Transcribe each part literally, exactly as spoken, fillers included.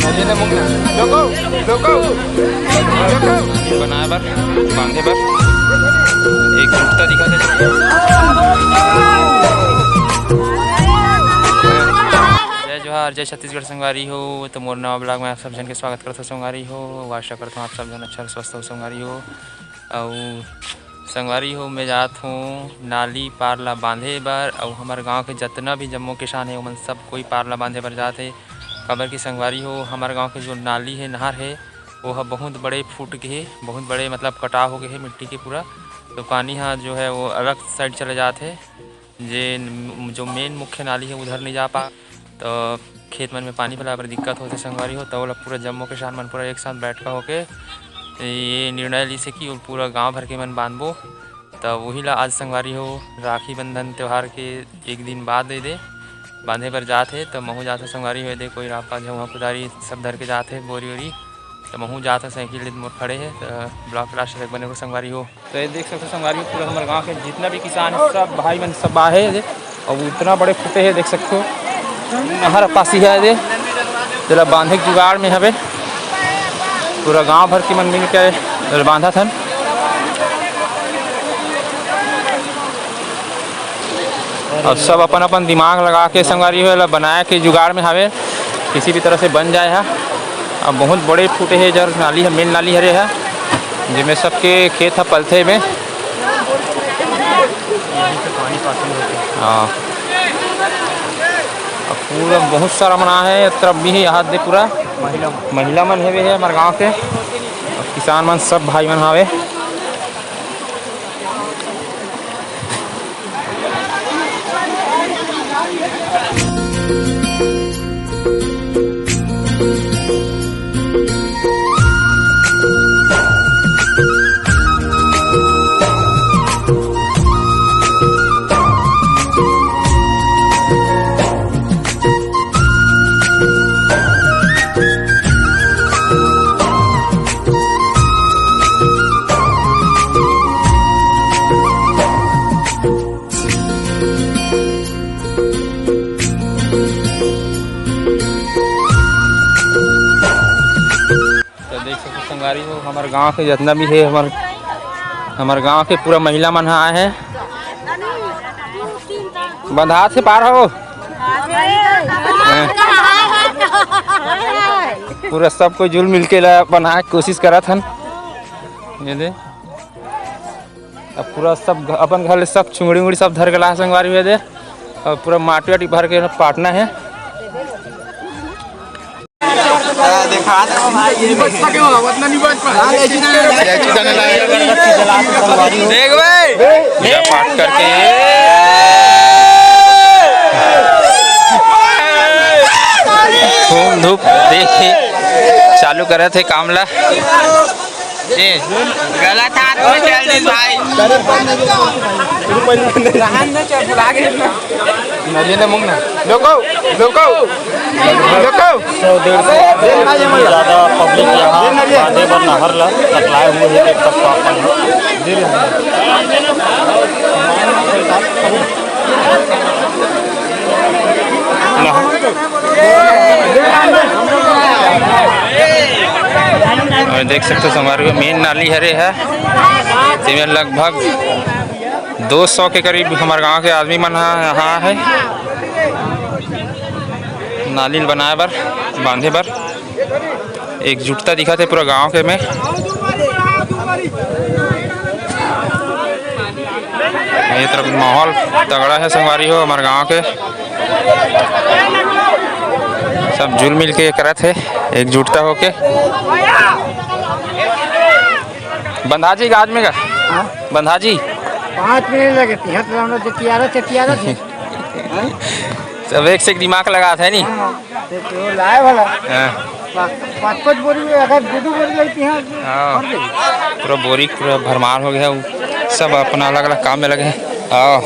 ये ना मुंह ना। लोको, लोको, लोको। बनाए बर, बांधे बर एक जुटता दिखा दे। जय जोहार, जय छत्तीसगढ़ संगवारी हो। तो मोर नवा vlog में आप सब झन के स्वागत करत हो संगवारी हो। आशा करत हो आप सब झन अच्छा स्वस्थ हो संगवारी हो। अउ संगवारी हो, मैं जात हूँ नाली पार ला बांधे बर, अउ हमर गांव के जतना भी जम्मो किसान हे, ओमन सब कोई पार ला बांधे बर जात हे। काबर कि संगवारी हो, हमर गांव के जो नाली हे, नहर हे, वो ह बहुत बड़े फूट गे हे, बहुत बड़े मतलब कटाव हो गे हे मिट्टी के पूरा। तो पानी ह जो है वो अलग side चले जात हे, जे न-, जो main मुख्य नाली हे उधर नहीं जा पा, तो खेत मन में पानी फैलाए बर दिक्कत होथे संगवारी हो। तो ओला पूरा जम्मो किसान मन पूरा एक साथ बैठका होके ये निर्णय लीसे कि वो पूरा गांव भर के मन बांधबो। तो वही ला आज संगवारी हो राखी बंधन त्योहार के एक दिन बाद दे दे बांधे बर जात हे। तो महू जात हो संगवारी हो, दे कोई रापा झउहा कुदारी सब धर के जात हे, बोरी वोरी। तो महू जात हो, साइकिल ले मोर खड़े हे। तो vlog last तक बने रहो संगवारी हो। तो ये देख सकते हो संगवारी हो, पूरा हमर गांव के जितना भी किसान है, सब भाई मन सब आहे। और इतना बड़े फूटे है, देख सकते हो, नहर पासी है ये, जेला बांधे के जुगाड़ में हवे। पूरा गांव भर के मन मिल के जेला बांधत हन। और सब अपन अपन दिमाग लगा के संगवारी हो, एला बनाए के जुगाड़ में हवे, किसी भी तरह से बन जाए हा। अब बहुत बड़े फूटे हे, जर नाली है, main नाली हरे है, जेमे सबके खेत ह पलथे में। हाँ, अब पूरा बहुत सारा मना है, तरफ भी हाथ दे पूरा महिला मन हेवे है हमारे गांव के, अब किसान मन सब भाई मन हावे। तो देख सकते संगवारी हो, हमारे गांव के जितना भी है, हमारे हमारे गांव के पूरा महिला मन ह आए हैं। बंधात हे पार हो। पूरा सब कोई जुल मिल के ला बनाए के कोशिश करत हन। ये दे, अब पूरा सब घ-, अपन घर ले सब चुंगड़ी उंगड़ी सब धर के ला संगवारी हुए दे, और पूरा माटी वाटी भर के पाटना है। दिखा दे भाई, ये देख। देख भाई। पूजा पाठ करके धूम धूप देख के चालू करत हे काम ला। ए, गलत हाथ में चल दिस भाई। रहन दे, चल, भुला गए। नरिया ने मुंह ना। लोको, लोको, लोको। सौ डेढ़ सौ से ज़्यादा पब्लिक यहाँ बांधे बर नहर ला सकलाए हुए हैं, देख सकते हो आप मन। और देख सकते हो, संगवारी हो, main नाली हरे है, जेमे लगभग दो सौ के करीब हमारे गांव के आदमी मन ह यहाँ है नाली ल बनाए बर, बांधे बर। एकजुटता दिखत हे पूरा गांव के में। ये तरफ माहौल तगड़ा है संगवारी हो, हमारे गांव के सब जुल मिल के करत हे एकजुटता होके। बंधा जी आज में का? हाँ? बंधा जी। पाँच मिनट लगे, तिहत रहना, चटियारा, चटियारा थे। सब एक से एक दिमाग लगात हे नी। हाँ, ते तो लाए वाला। हाँ। पा-, पाँच पाँच बोरी में अगर दो दो बोरी लगती हैं, हाँ। भर देगी। पूरा बोरी पूरा भरमार हो गया है, वो सब अपना अलग अलग काम में लगे हैं। हाँ।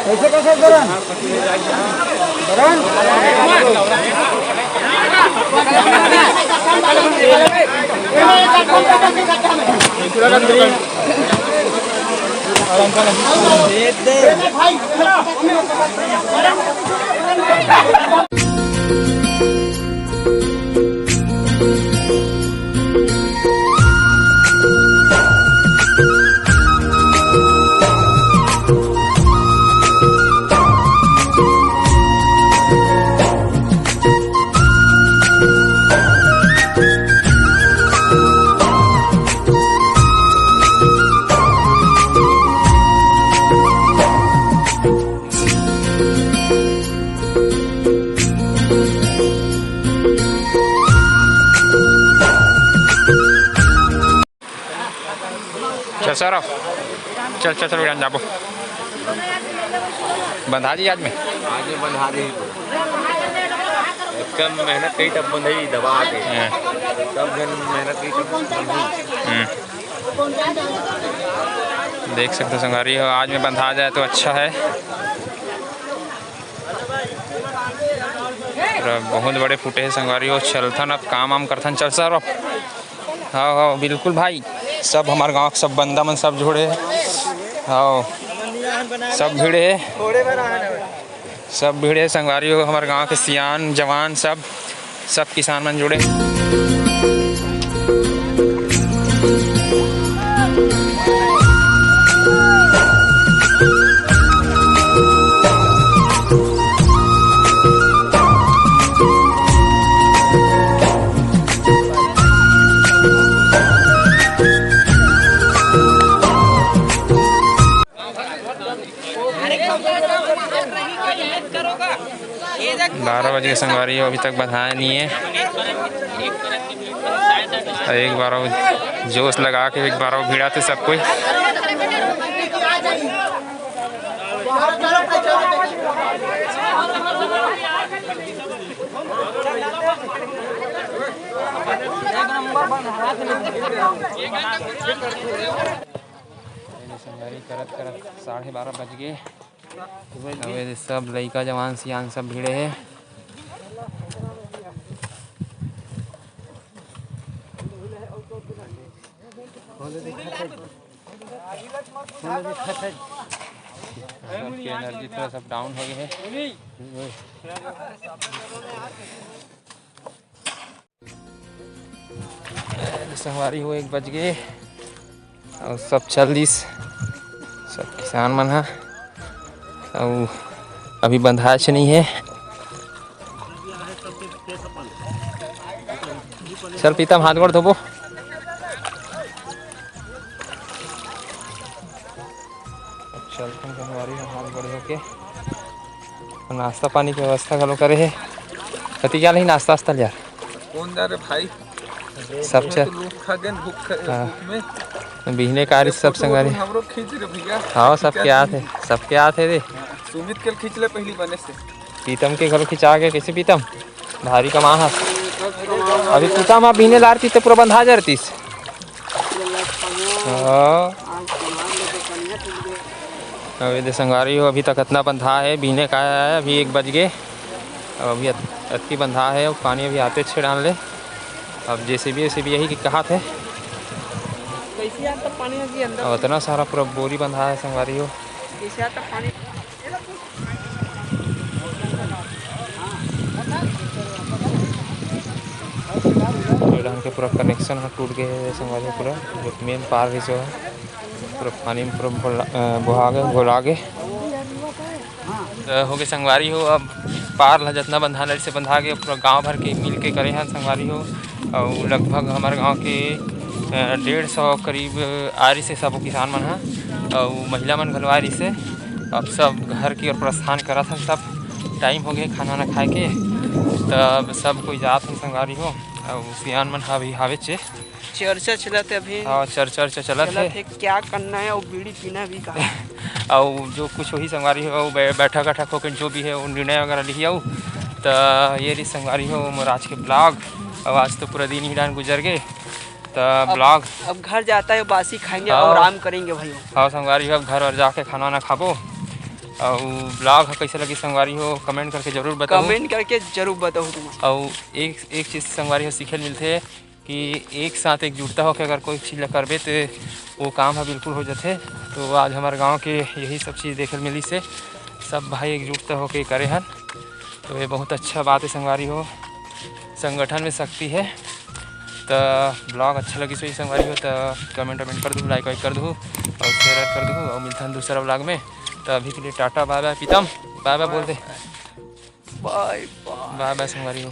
कैसे कैसे करें? करें? चल सर, चल, चल, चल, उड़ान जाबो। बंधा जी आज में। आज में बंधा दे। एकदम मेहनत करी तब बंधई दबा के। हाँ। सब जन मेहनत करी तब बंधई। हम्म। देख सकते हो संगवारी हो, आज में बंधा जाए तो अच्छा है। पूरा बहुत बड़े फूटे हे संगवारी हो। चलथन अब काम वाम करथन। चल सर अब। हाँ, हाँ, बिल्कुल भाई, सब हमार गाँव के सब बंदा मन सब जुड़े हे। हाँ, सब भिड़े हे, सब भिड़े हे संगवारी हो, हमार गाँव के सियान जवान सब, सब किसान मन जुड़े। बारह बज के संगवारी हो, अभी तक बंधाए नहीं है। एक बार और जोश लगा के एक बार और भिड़ा थे सब कोई। संगवारी करत करत साढ़े बारह बज गए। अबे सब लइका जवान सियान सब भिड़े हे। सबके एनर्जी थोड़ा सब डाउन हो गए हे। संगवारी हो, एक बज गए और सब चल दिस, सब किसान मन ह। अउ अभी बंधाए से नहीं है। चल पीतम, हाथ गोड़ धोबो। अब चलथन संगवारी हो, हाथ गोड़ धो के। नाश्ता पानी के व्यवस्था घलो करे हे। कति क्या नहीं नाश्ता वास्ता यार? कौन जा रे भाई? सब मैं चल। तो लोग खा गए भूख, हाँ। भूख में। बिहने कारी ये सब फोटो संगवारी। वोटो हमरो खींच रे भैया। हाँ, सब खींचा क्या थे, सब क्या थे रे। सुमित के खींच ले पहली बने से। पीतम के घलो खिंचा गए, कैसे पीतम? भारी कमा हस। अभी पीतम ह बिहने लार पीते पूरा बंधा जा रतीस। हाँ। अबे दे संगवारी हो, अभी तक इतना बंधा है, बिहने का है, अभी एक बज गए। अब अभी अत-, अतकी बंधा है, पानी अभी आते छे डाल ले। अब जेसीबी, जेसीबी यही कि कहा थे। कैसे आता पानी अभी अंदर? अब इतना सारा पूरा बोरी बंधा है संगवारी हो। कैसे आता पानी? ये डाहन के पूरा कनेक्शन ह टूट गए हे संगवारी हो, पूरा जो मेन पार रहिस हे, पूरा पानी में पूरा भोला-, अ, बोहा गए, घोला गए। त हो गए संगवारी हो, अब पार ला जतना बंधाना रहिस हे बंधा गए, पूरा गांव भर के मिल के करे हन संगवारी हो। अउ लगभग हमारे गांव के, अ, डेढ़ सौ करीब आ रहिस हे सबो किसान मन ह, अउ महिला मन घलो आ रहिस हे। अब सब घर की ओर प्रस्थान करत हन, सब टाइम हो गए खाना वाना खाए के, तब सब कोई जात हन संगवारी हो, अउ सियान मन ह अभी हावे चे। चर्चा चलत हे अभी। हाँ, चर्चा, चर्चा चलत चलत हे। हे, क्या करना है, अउ बीड़ी पीना भी कहा। अउ जो कुछ वही संगवारी हो, बै-, बैठक, बैठक होके जो भी है, वो निर्णय वगैरह लिही। अउ त ये रही संगवारी हो, मोर आज के vlog। अब आज तो पूरा दिन ही डान गुजर गए, त अब, vlog। अब घर जाता है, बासी खाएंगे हाँ। और आराम करेंगे भाई। हाँ संगवारी हो, अब घर और जाके खाना वाना खाबो। अउ vlog ह कैसे लगी संगवारी हो, comment करके जरूर बताओ। Comment करके जरूर बताओ तुम। अउ एक, एक चीज संगवारी हो सीखे ल मिलथे कि एक साथ एकजुटता होके अगर कोई चीज ला करबे, तो वो काम ह बिल्कुल हो जाथे। तो आज हमारे गांव के यही सब चीज देखे ल मिलिस हे, सब भाई एकजुटता होके करे हन, तो ये बहुत अच्छा बात है संगवारी हो, संगठन में शक्ति है। त vlog अच्छा लगिस होही संगवारी हो, त comment वमेंट कर दू, like वाइक कर दू और share कर दू, और मिलथन दूसरा vlog में। त अभी के लिए Tata, bye bye। Pitam, bye bye बोल दे। Bye bye। Bye bye संगवारी हो।